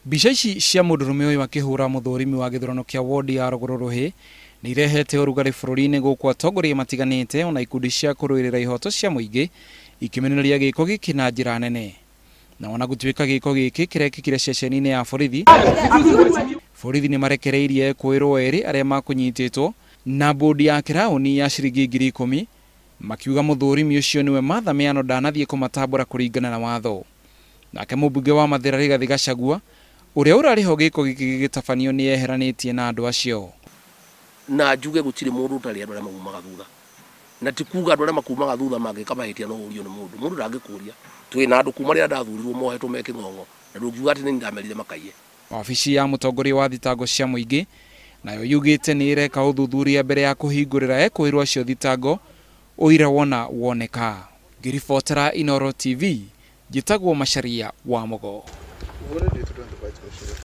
Mbica ici cia mũndũrũme ũyũ akĩhũra mũthũrimi wa gĩthurano kĩa wodi ya Rũgũrũ Rũhĩ nĩ irehete ũrugarĩ bũrũri-inĩ gũkũ atongoria matiganĩte ona ikundi cia kũrũĩrĩra ihoto cia mũingĩ ikĩmenereria gĩko gĩkĩ na njĩra nene. Na ona gũtuĩka gĩko gĩkĩ kĩrekĩkire ceceni-inĩ ya borithi, borithi nĩ marekereirie ekũĩrwo erĩ arĩa makũnyitĩtwo na bodi ya kĩraũni ya ciringi 10,000 makiuga mũthũrimi ũcio nĩwe Martha Miano ndanathiĩ kũmatambũra kũringana na watho. Nake mũmbunge wa Mathĩra Rigathĩ Gachagua ũrĩa ũrarĩ ho gĩko gĩkĩ gĩgĩtabanio nĩ eheranĩtie na andũ acio. Na njuge gũtirĩ mũndũ ũtarĩ andũ arĩa maumaga thutha, na ti kuga andũ arĩa makumaga thutha mangĩka mahĩtia no ũrio nĩ mũndũ, mũndũ ndangĩkũria. Twĩ na andũ kuma rĩrĩa ndathurirwo mohetwo me kĩng'ong'o, na ndũngiuga atĩ nĩ ndamerire makaiye. Wabici ya mũtongoria wa thitango cia mũingĩ nayo yugĩte nĩ ĩreka ũthuthuria mbere ya kũhingũrĩra ekũĩrwo acio thitango ũira wona woneka. Ngĩribotera Inooro TV, njĩtagwo Macharia wa Mũgo.